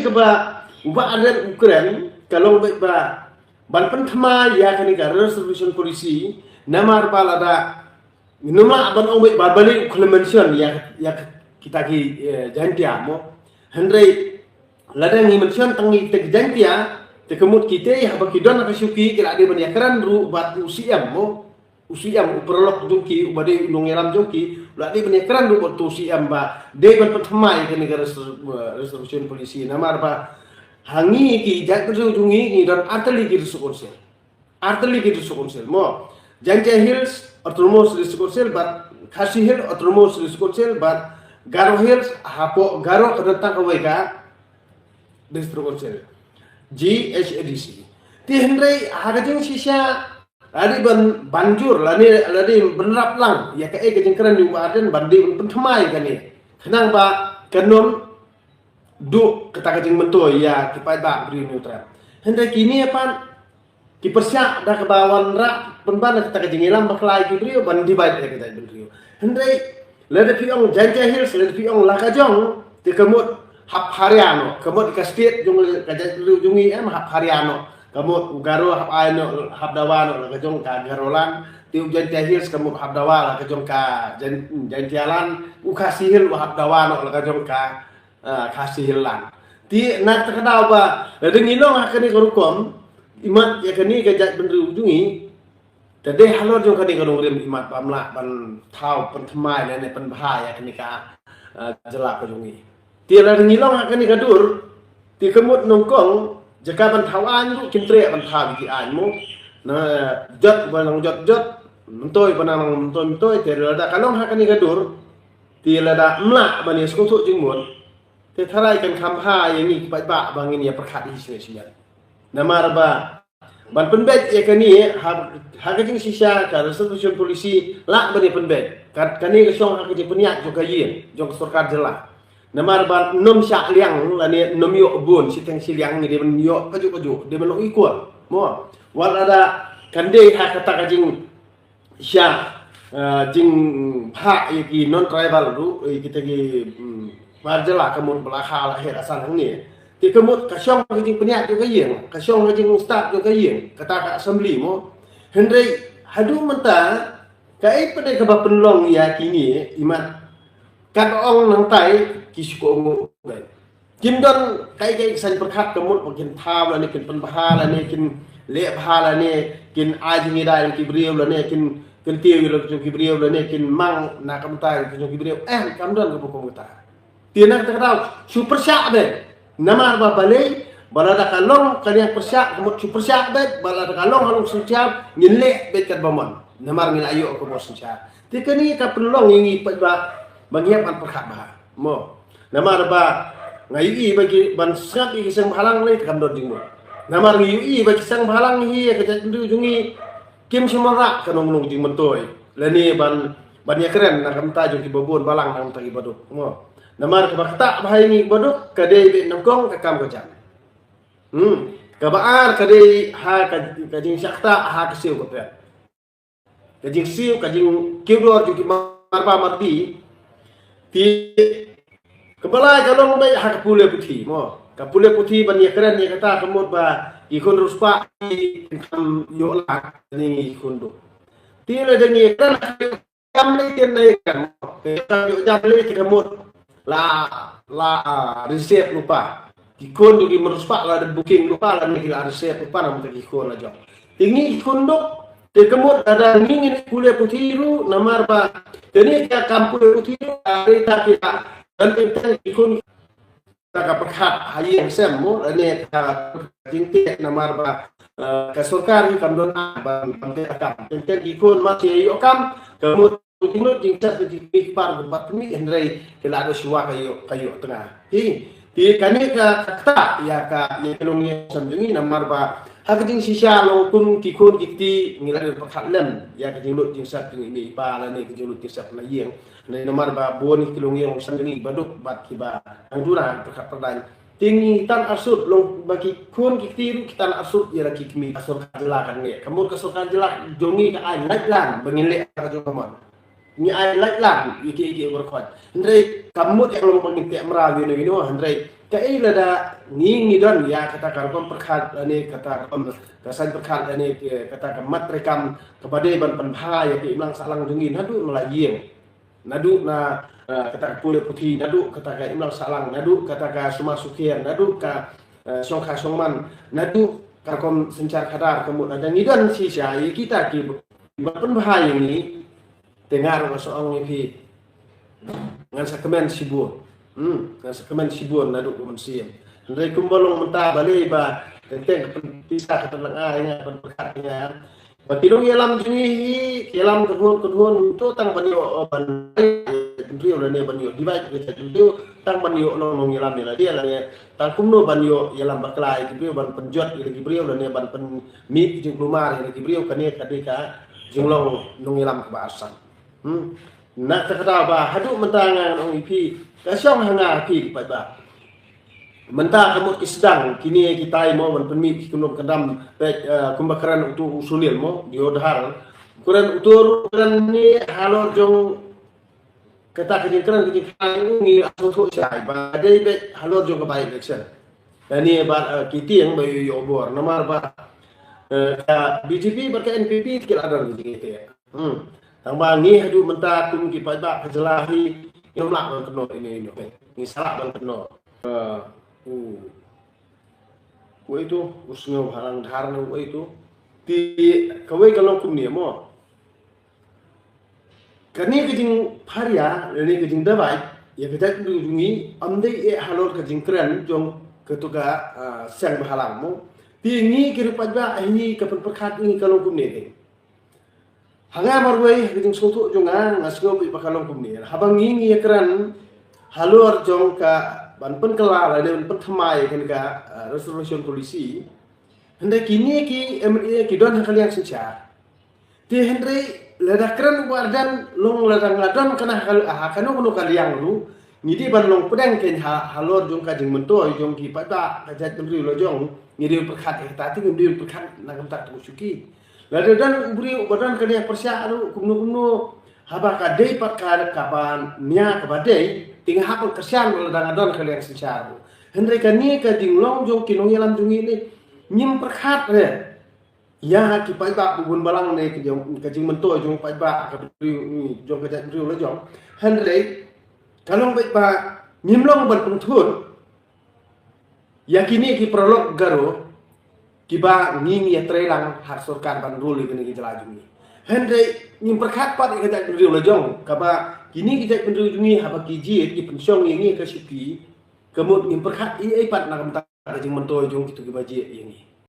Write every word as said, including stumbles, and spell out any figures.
kaba u Bah Ardent u kren ka long beit ba ban pynthymmai ïa kane ka reservation policy, namar ba lada ngim lah ban ong beit ba balei u khlem mention ïa, ïa kita ki, eh, Jaiñtia mo. Hynrei lada ngi mention tang ïa kita ki Jaiñtia, te ka mut kita haba ki don ha ka shuki ki la dei ban ïakren ruh bad u C M mo. U C M, u paralok jong ki, uba dei u nongïalam jong ki, u la dei ban ïakren ruh bad u C M ba dei ban pynthymmai kane ka reser-, eh, reservation policy, namar ba ha ngi ki jaitbynriew jong ngi ngi don artylli ki district council. Artylli ki district council mo. Jaintia Hills Autonomous District Council bad Khasi Hills Autonomous District Council bad Garo Hills, hapoh Garo ka don tang kawei ka district council, G H A D C. Te hynrei ha ka jingshisha la dei ban, ban jur, la dei, la dei ban rap lang ïa kaei ka jingkren jong u Bah Ardent, ban dei ban pynthymmai kane, khnang ba kan ym duh kata ka jingmyntoi ïa ki paidbah briew Hynñiewtrep. Hynrei kine pat ki pyrshah da kaba wanrah pynban kata ka jingïalam bakla ïa ki briew ban divide ïa ka jaitbynriew. Hynrei lada phi ong Jaintia Hills, lada phi ong la ka jong, te ka mut hap haria noh, ka mut ka state jong ka jaitbynriew jong ngi em hap haria noh. Ka mut u Garo hap ai noh, hap dawa noh la ka jong ka Garoland. Te u Jaintia Hills ka mut hap dawa la ka jong ka Jain-, Jaintialand. U Khasi Hills u hap dawa noh la ka jong ka, ah, Khasi Hills land. Te na kata ka daw ba lada ngi long ha kane ka rukom, imat ïa kane ka jaitbynriew jong ngi, te dei halor jong kane ka nongrim imat ba ym lah ban thaw pynthymmai lane pynbha ïa kane ka, ah, jylla ka jong ngi. Te lada ngi long ha kane ka dur, te ka mut nyngkong, jaka ban thaw aiñ ruh kin treh ban thaw ïa ki aiñ mo. Na jot ba nang jot jot, myntoi ba nang myntoi myntoi, te lada ka long ha kane ka dur, te lada ym lah ban ïa sngewthuh jingmut, te tharai kan kham bha ïa ngi ki paidbah ba ngin ïa pyrkhat hi shisha shisha. Namar ba ban pynbeit ïa kane ha, ha ka jingshisha ka reservation policy lah ban ïa pynbeit. Ka, kane ka shong ha ka jingpynïaid jong ka ïing, jong ka sorkar jylla. Namar ba nym shah liang lane nym ïoh bun shiteng shiliang, ngi dei ban ïoh kajuh kajuh, dei ban long equal mo. Wat lada kan dei ha kata ka jing sha, eh, jingbha ïa ki non tribal ruh, eh, kita ki, mm, bar jylla ka mut ba la kha la heh la san hangne. Te ka mut ka shong ka jingpynïaid jong ka ïing, ka shong ka jingstad jong ka ïing, kata ka assembly mo. Hynrei haduh mynta kaei pat de kaba pynlong ïa kine, imat kat ong nangtai ki shu kohnguh beit. Kim don kaei kaei ki saiñ pyrkhat ka mut ba kin thaw lane kin pynbha lane kin leh bha lane kin ai jingïada ïa ki briew lane kin, kin tiew ïa la ki jong ki briew lane kin mang na ka bynta ïa la ki jong ki briew. Eh, kam don kaba kum kata. Te na kata ka daw shu pyrshah beit. Namar ba balei, ba lada ka long ka liang pyrshah, ka mut shu pyrshah beit, ba lada ka long ha long synshar ngin leh beit katba mon. Namar ngi la ïoh ka bor synshar. Te kane ka pynlong ïa ngi pat ba, ba ngi hap ban pyrkhat bha mo. Namar ba nga ïohi ba ki ban sngap ïa ki seng bhalang lei te kam don jingmut. Namar ngi ïohi ba ki seng bhalang hi ïa ka jaitbynriew jong ngi kim shym la rah ka nong nong jingmyntoi lane ban, ban ïakren na ka bynta jong kiba bun, balang na ka bynta kiba duk mo. Namar kaba ktah bha ïa ngi kiba duk ka dei beit nyngkong ka kam ka jam. Hmm. Kaba ar ka dei ha ka, ka jingshah ktah ha ka siew ka pet. Ka jingsiew, ka jingkiew dor jong ki marpa mardi. Te kaba lai ka long beit ha ka pule puthi mo. Ka pule puthi ban ïakren ïa kata ka mut ba ki khun riewspah ki kham ïoh lad ne ki khun duk. Te lada ngi ïakren kam lei kin lei kam. Kam ïoh jam lei te ka mut la, la, ah, receive lypa. Ki khun jong ki riewspah la dep booking lypa lane ki la receive lypa namar ki khun la jong. Te ngi ki khun duk te ka mut lada ngi ngin pule puthi ruh namar ba te ngi ka kam pule puthi ruh ka dei ta ki la. Dan teng teng ki khun ta ka pyrkhat ha ïing sem mo lane ka jingteh namar ba, eh, ka sorkar hi kam don ba, ba teh kam. Teng teng ki khun ma ki ïoh kam ka mut jinglut jingchat ki ki par ba tmi hynrei ki la do shuwa ka ïoh, ka ïoh tnga. Hi, te kane ka, ka ktah ïa ka, ïa ka longïing sem jong ngi namar ba ha ka jingshisha long kum ki khun ki kti ngi la dei pyrkhat lem ïa ka jinglut jingchat jong i mei i pa lane ka jinglut jingchat na ïing. Namar ba bun ki longïing sem jong ngi ba duk bad kiba nang duna pyrkhat pyrdain. Te ngi tan arsut long ba ki khun ki kti ruh ki tan arsut ïa la ki kmie. Ka sorkar jylla kan ngeit. Ka mut ka sorkar jylla jong ngi ka ai lait lang ba ngin leh ka jong ka mon. Ngi ai lait lang ïa ki, ïa ki bor khot. Hynrei ka mut ïa ka long ba ngin teh mraw ïa no ïa no hynrei Kaei lada ngi ngi don ïa kata ka rukom pyrkhat lane kata ka rukom ka saiñ pyrkhat lane kata ka mat treikam kaba dei ban pynbha ïa ka imlang sahlang jong ngi naduh na la ïing, naduh na kata ka pule puthi, naduh kata ka imlang sahlang, naduh kata ka sumar sukher, naduh ka shongkha shongman, naduh ka rukom synshar khadar ka mut lada ngi don shisha ïa kita ki ban pynbha ïa ngi. Te nga ruh nga sa ong ïa phi, ngan sa kmen shibun. Hmm, ngan sa kmen shibun naduh ka mynsiem. Hynrei kumba long mynta balei ba teng teng ka pisa ka pynlong ai nga ban pyrkhat nga. Ba ki nongïalam jong ngi hi ki ïalam ka dhun ka dhun to tang ban ïoh ban briew lane ban ïoh divide ka jait briew tang ban ïoh nongïalam ïa lade lane tang kumno ban ïoh ïalam bakla ïa ki briew ban pynjot ïa ki briew lane ban pynmih jingkulmar ïa ki briew kane ka dei ka jinglong nongïalam kaba arsang. Hmm. Na kata kata ba haduh mynta nga ngan ong ïa phi ka shong ha nga phi ki paidbah. Mynta ka mut ki sdang kine ki tai mo ban pynmih ki kyndoh kyndam peit kumba kren utu u Sunil mo Deodhar. Kren utu kren ni halor jong kata ka jingkren ka jingkren ngi asu tu shai ba dei peit halor jong ka by election. Lane ba ki tieng ba ïoh ïoh bor namar ba ka B J P bad ka N P P ki la don ki jingïateh. Hmm. Tang ba ngi haduh mynta kum ki paidbah ka jylla hi ngim lah ban kynnoh ine ine. Ngi sa lah ban kynnoh. Eh, u, uei tu, u Sngewbhalang Dhar ne uei tu. Te kawei ka long kumne mo. Kane ka jingpharia lane ka jingdawai ïa ka jaitbynriew jong ngi ym dei eh halor ka jingkren jong katu ka, ah, seng bhalang mo. Te ngi ki riew paidbah ngi ka pynpyrkhat ngi ka long kumne dei. Ha nga marwei ha ka jingsngewthuh jong nga nga sngew beit ba ka long kumne. Haba ngi ngi ïakren halor jong ka ban pynkylla lane ban pynthymmai ïa kane ka, ah, reservation policy. Hynrei kine ki M L A ki don ha ka liang synshar. Te hynrei lada kren uba ardent long lada nga don kane ha ka, ha kano kano ka liang ruh ngi dei ban long pdeng kein ha, halor jong ka jingmyntoi jong ki paidbah ka jaitbynriew la jong ngi dei pyrkhat ïa kata te ngi dei pyrkhat na ka bynta ka shuki. Lada don u briew uba don ka liang pyrshah ruh kumno kumno haba ka dei pat ka kaba nia kaba dei te nga hap ban kyrshan lada nga don ka liang synshar ruh. Hynrei kane ka jinglong jong ki nongïalam jong ngi ne ngim pyrkhat re. Ïa ki paidbah ba bun balang ne ka jing, ka jingmyntoi jong paidbah ka briew, jong ka jaitbynriew la jong. Hynrei ka long beit ba ngim long ban pynthut ïa kine ki paralok Garo kiba ngi ngi ïatreilang ha sorkar ban rule ïa kine ki jylla jong ngi. Hynrei ngim pyrkhat pat ïa ka jaitbynriew la jong kaba kine ki jaitbynriew jong ngi haba ki jied ki pynshong ïa ngi ka shuki ka mut ngim pyrkhat ei ei pat na ka bynta ka jingmyntoi jong kitu kiba jied ïa ngi.